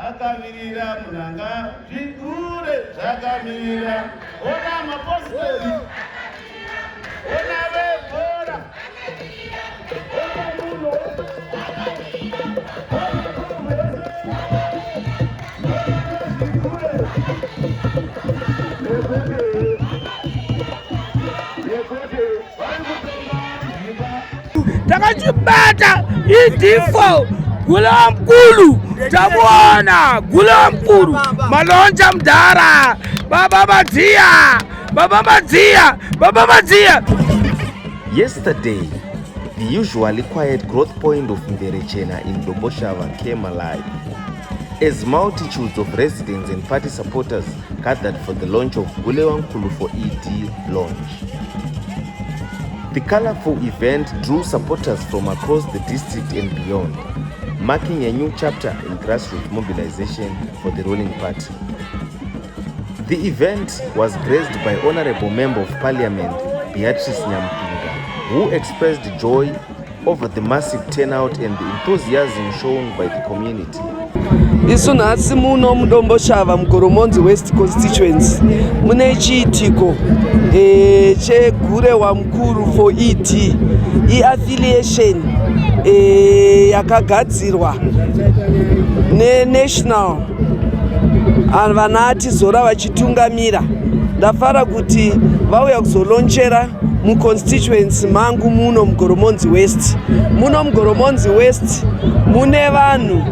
Akamirira munanga zvigure zvakamirira ona mapostori ona vebhora ona munhu Takachibata idifo gula mkulu tamuona gula mkulu malonja mdhara baba madziya baba madziya baba madziya. Yesterday, the usually quiet growth point of Mverechena in Domboshava came alive as multitudes of residents and party supporters gathered for the launch of Gulewamkulu for ED launch. The colorful event drew supporters from across the district and beyond, marking a new chapter in grassroots mobilization for the ruling party. The event was graced by Honorable Member of Parliament Beatrice Nyampinga, who expressed joy over the massive turnout and the enthusiasm shown by the community. Isu nhasi muno muDomboshava muGoromonzi West Constituency mune chiitiko e, chegure wamukuru for ED iaffiliation e, yakagadzirwa nenational vana atizora vachitungamira. Ndafara kuti vauya kuzolonchera muconstituency mangu muno muGoromonzi West. Muno muGoromonzi West mune vanhu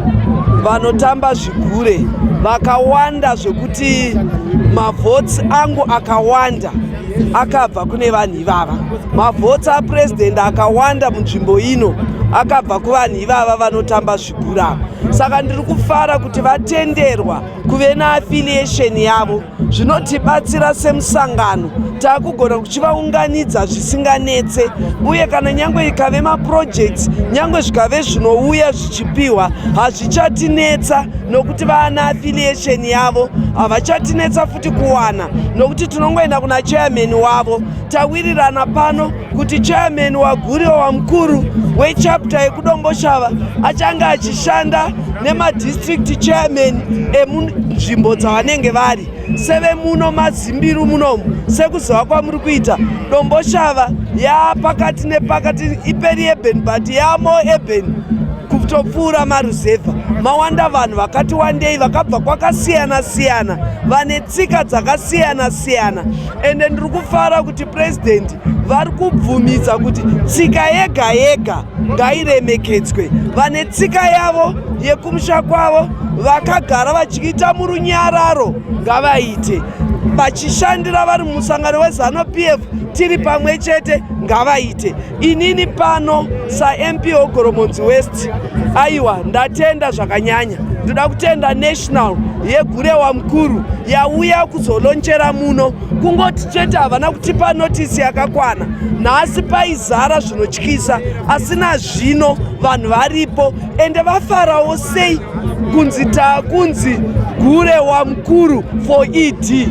vanotamba zvigure vakawanda zvekuti mavhotsi angu akawanda akabva kune vanhu ivava. Mavhotsi apurezidendi akawanda munzvimbo ino akabva kuvanhu ivava vanotamba zvigure ava. Saka ndiri kufara kuti vatenderwa kuve neaffiliation yavo. Zvinotibatsira semusangano, taakugona kuchivaunganidza zvisinganetse, uye kana nyangwe ikave maprojects, nyangwe zvikave zvinouya zvichipiwa, hazvichatinetsa nokuti vaana affiliation yavo. Havachatinetsa futi kuwana nokuti tinongoenda kuna chairman wavo. Tawirirana pano kuti chairman waGuriwa wamukuru wechapter yekuDomboshava achange achishanda nemadistrict chairman emunzvimbo dzavanenge vari. Seve muno Mazimbiru munomu, sekuziva kwamuri kuita, Domboshava yaapakati nepakati, iperi urban but yaamo urban kutopfuura maruzevha. Mawanda vanhu vakati wandei vakabva kwakasiyana siyana, vane tsika dzakasiyana siyana. Ende ndiri kufara kuti purezidendi vari kubvumidza kuti tsika yega yega ngairemekedzwe. Vane tsika yavo yekumusha kwavo vakagara vachiita murunyararo ngavaite, vachishandira vari mumusangano weZANU PF tiri pamwe chete ngavaite. Inini pano saMP weGoromonzi West, aiwa, ndatenda zvakanyanya. Ndoda kutenda national yeGurewa mukuru yauya kuzolonchera muno. Kungoti chete havana kutipa notisi yakakwana. Nhasi paizara zvinotyisa, asi nazvino vanhu varipo ende vafarawo. Sei kunzi takunzi Gure wamukuru for ED?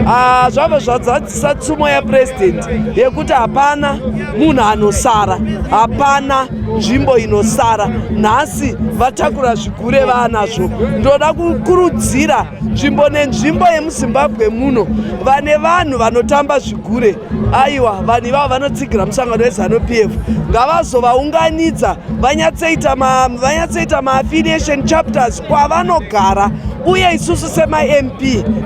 Ah, zvabva zvadzadzisa tsumo yapurezidendi yekuti hapana munhu anosara, hapana nzvimbo inosara. Nhasi vatakura zvigure vaanazvo. Ndoda kukurudzira nzvimbo nenzvimbo yemuZimbabwe muno vane vanhu vanotamba zvigure, aiwa, vanhu ivavo vanotsigira musangano weZANU PF, ngavazovaunganidza vanyatsoita maaffiliation chapters kwavanogara. Uye isusu semaMP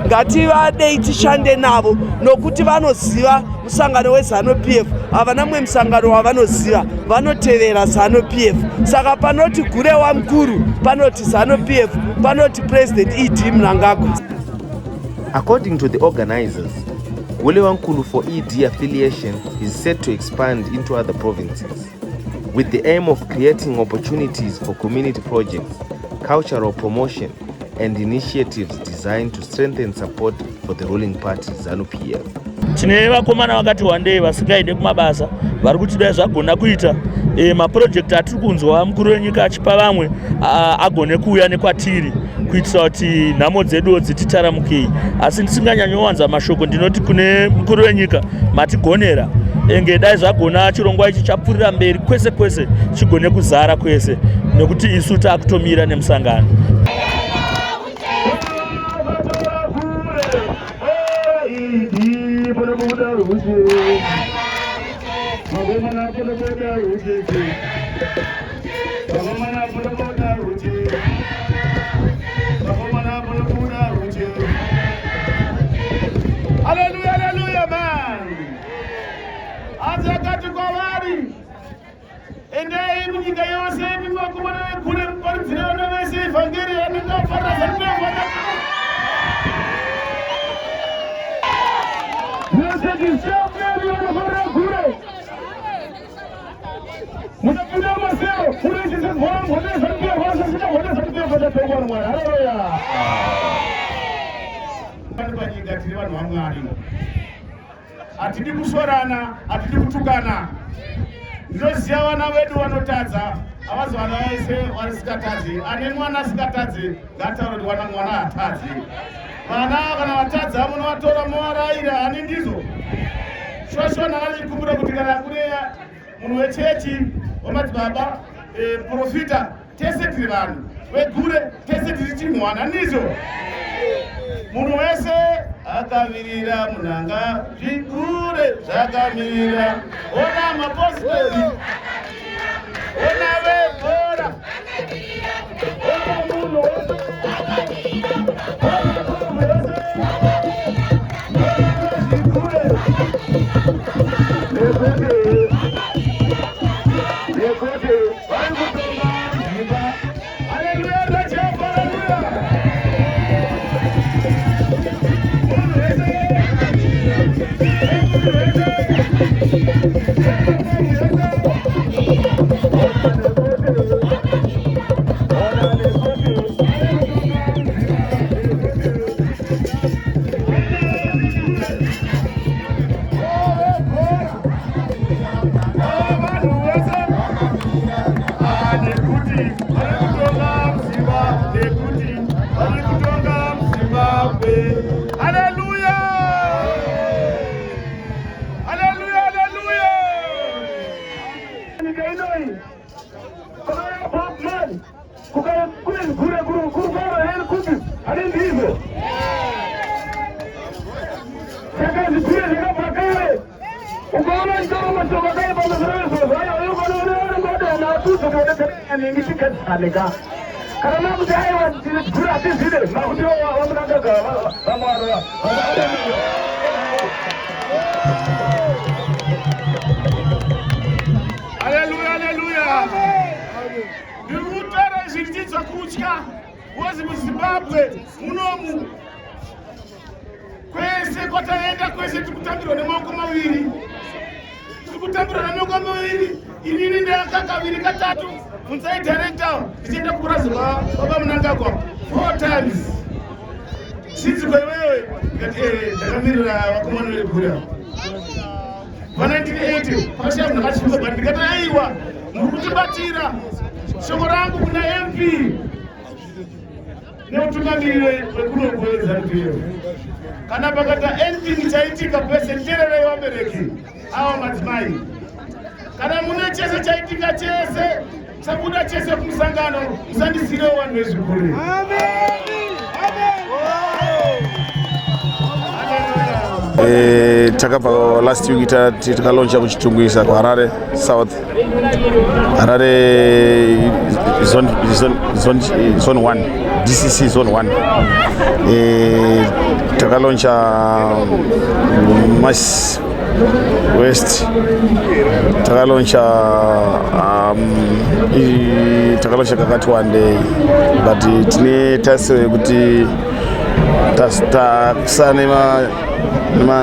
ngativadei tishande navo nokuti vanoziva musangano weZANU PF. Havana mumwe musangano wavanoziva, vanotevera ZANU PF. Saka panoti Gure wamukuru panoti ZANU PF, panoti President ED Mnangagwa. According to the organizers, Gulewamkulu for ED affiliation is set to expand into other provinces, with the aim of creating opportunities for community projects, cultural promotion, and initiatives designed to strengthen support for the ruling party ZANU-PF. Tine vakomana vakati wandei vasingaende kumabasa vari kuti dai zvagona kuita maprojects atiri kunzwa mukuru wenyika achipa vamwe agone kuuya nekwatiri kuitira kuti nhamo dzeduwo dzititaramukei. Asi ndisinganyanyowanza mashoko, ndinoti kune mukuru wenyika, matigonera. Enge dai zvagona chirongwa ichi chapfuurira mberi kwese kwese, chigone kuzara kwese nekuti isu taakutomira nemusangano. munobuda rucheche. Vakomana munobuda ruche. Vakomana munobuda ruche. Hallelujah, hallelujah, man. Asi akati kwavari, endai munyika yose imi vakomana vekure muparidzire vana vese evhangeri anenge afarira ZANU-PF. Munopinda masero munoisisizvona. Panyika tiri vanhu vaMwari, hatidi kushorana, hatidi kutukana. Ndinoziva vana vedu vanotadza, havazi vana vese varisikatadzi. Ane mwana asikatadzi ngataure kuti wana mwana hatadzi. Vana kana vatadza munovatora movarayira, ani ndizvo? Shosho ndakachikumbira kuti kana kune munhu wechechi, wamadzibaba, profita, tese tiri vanhu vegure, tese tiri chinhwana, ndizvo? Munhu wese akamirira munhanga, zvigure zvakamirira. Ona mapostori, ona vebhora, ona munhu wese, ona munhu wese, ona zvigure, nekuti vari kutonga nyika. Haleluya, ndachapa, haleluya. Munhu wese, munhu wese, munhu wese. Ona nekuti vari kutonga nyika. Vanhu vese, nekuti vari kutonga muZimba, nekuti vari kutonga muZimbabwe. Haleluya, haleluya, haleluya! Nyika inoi kunouya Bob Marley, kukava kune zvigure kurukoro here kupi? Hadi ndizvo. Saka zvigure zvakabva kare. Ukaona chitoro mashoko akaipa pamusoro pezvo zvayo, unoona atuzo kuonekana chigadzane. Kana makuti aiwa, zvigure hatizvide, makuti vamunangaga vamwe vanhu. Haleluya, haleluya! Ndiri kutaura izvi ndichidza kutya wozi muZimbabwe munomu, kwese kwataenda kwese tiri kutambirwa nemaoko maviri, tiri kutambirwa nemaoko maviri. Inini ndaka kaviri katatu, bvunzai director, ndichienda kupurazi baba Munangagwa four times. Sinzi kwaiwewe, ndikati ndakamirira vakomana vegura. Pa1980 pakashaya munhu akachifamba, but ndikati aiwa, muri kutibatira. Shoko rangu kuna MP neutungamiriri wekuno kweZANU-PF, kana pakata anything chaitika pese, teererai vabereki ava, madzimai, kana mune chese chaitika, chese chabuda chese kumusangano, musandisirewo vanhu vezvikuru. Takabva last week, tikalauncha kuChitungwiza, kuHarare South, Harare zone 1, DCC zone 1. Takalauncha Mash West, takalauncha takalauncha kakati wandei, but tine tarisiro yekuti takusa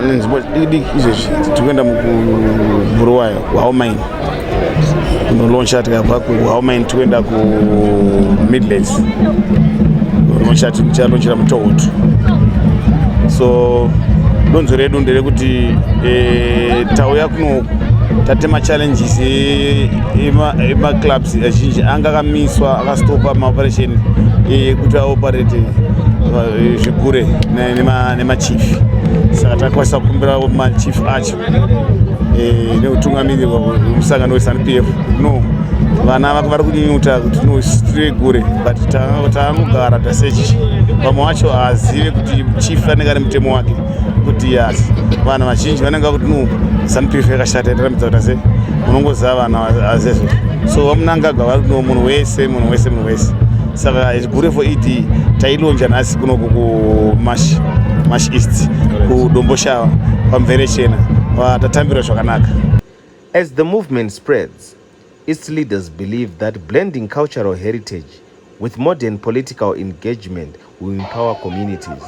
nenzvimbo diki diki. Izvezvi tiri kuenda kuBuruwayo, kuHow Mine, kunolauncha. Tikabva kuHow Mine tikuenda kuMidlands kunolauncha, tichalaunchira muTohoto. So donzo redu nderekuti tauya kuno tatema challenges emaclubs azhinji anga akamiswa, akastopa maoperation ekuti aoperate zvigure nemachief. Saka takwanisa kukumbira machief acho eh, neutungamiriri wemusangano weZanu PF no vana vari kunyunyuta kuti no tiri gure, but taangogara tasechi. Vamwe vacho haazive kuti chief anenge ane mutemo wake kuti yes, vanhu vazhinji vanenge vakuti no, ZANU PF yakashata, yatirambidza kuti ase munongoziva vanhu azezvo. So vaMnangagwa vari no munhu wese, munhu wese, munhu wese. Saka Gure for ED tailauncha nhasi kunoku kuMash Mash East, kuDomboshava, paMverechena. Tatambirwa zvakanaka. As the movement spreads, its leaders believe that blending cultural heritage with modern political engagement will empower communities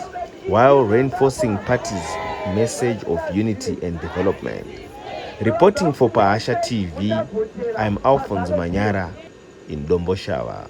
while reinforcing party's message of unity and development. Reporting for Pahasha TV, I'm Alphonse Manyara in Domboshava.